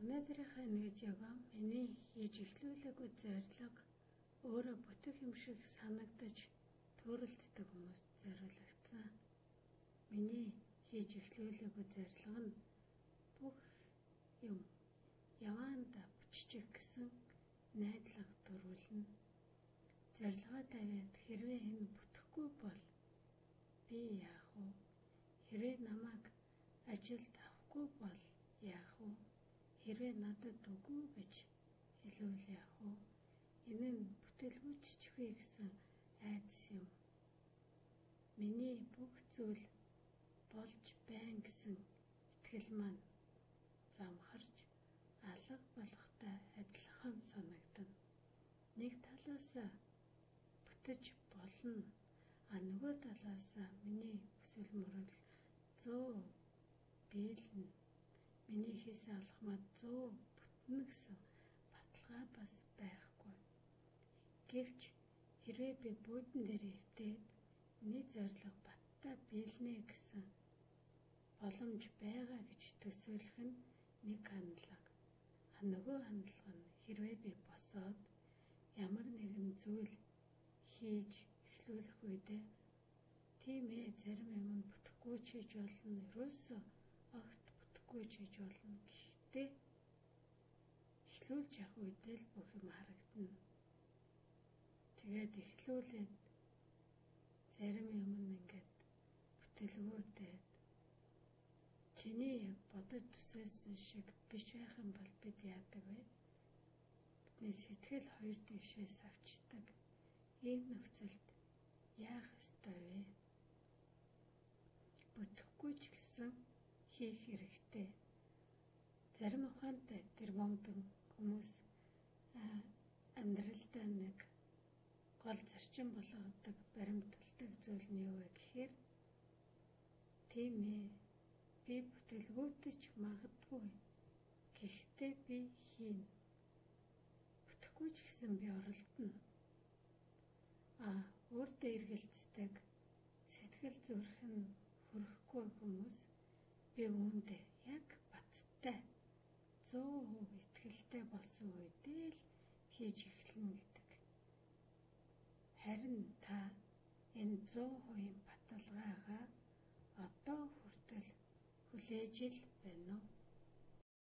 Өнөөдрийнхөө нэгж ягоо миний хийж эхлүүлээгүй зорилго өөрөө бүтэх юм шиг санагдаж төөрөлддөг хүмүүст зориулагдсан. Миний хийж эхлүүлээгүй зорилго нь бүх юм яваанда бүтчих гэсэн найдлага төрүүлнэ. Зорилгоо тавиад хэрвээ энэ бүтэхгүй бол би яах вэ? Хэрвээ намайг ажилд авахгүй бол яах вэ? Хэрвээ надад үгүй гэж хэлвэл яах вэ? Энэ нь бүтэлгүйтчихвээ гэсэн айдас юм. Миний бүх зүйл болж байна гэсэн итгэл маань замхарч алга болохтой адилхан санагдана. Нэг талаас бүтэж болно. А нөгөө талаас миний хүсэл мөрөдөл 100 биелнэ. Миний хийсэн алхмаад 100 бүтнэ гэсэн баталгаа бас байхгүй. Гэвч хэрвээ би буудан дээр эвдээд миний зорилго баттай биелнэ гэсэн боломж байгаа гэж төсөөлөх нь нэг хандлага. А нөгөө хандлага нь хэрвээ би босоод ямар нэгэн зүйл хийж эхлүүлэх үедээ тийм зарим юм нь бүтэхгүй ч хийж болно, ерөөсөө огт бүтэхгүй ч хийж болно. Гэхдээ эхлүүлж явах үедээ л бүх юм харагдана. Тэгээд эхлүүлээд зарим юм нь ингээд бүтэлгүүтээд чиний яг бодож төсөөлсөн шиг биш байх юм бол бид яадаг вэ? Бидний сэтгэл хоёр тийшээ савчдаг. Ийм нөхцөлд яах ёстой вэ? Бүтэхгүй ч гэсэн хийх хэрэгтэй. Зарим ухаантай тэр бомдон хүмүүс амьдралдаа нэг гол зарчим болгодог, баримталдаг зүйл нь юу вэ гэхээр тийм би бүтэлгүйтэж магадгүй. Гэхдээ би хийнэ. Бүтэхгүй ч гэсэн би оролдоно. А өөртөө эргэлздэг, сэтгэл зүрх нь хөрөхгүй хүмүүс би үүндээ яг баттай 100% итгэлтэй болсон үедээ л хийж эхэлнэ гэдэг. Харин та энэ 100% баталгаагаа одоо хүртэл хүлээж л байна уу?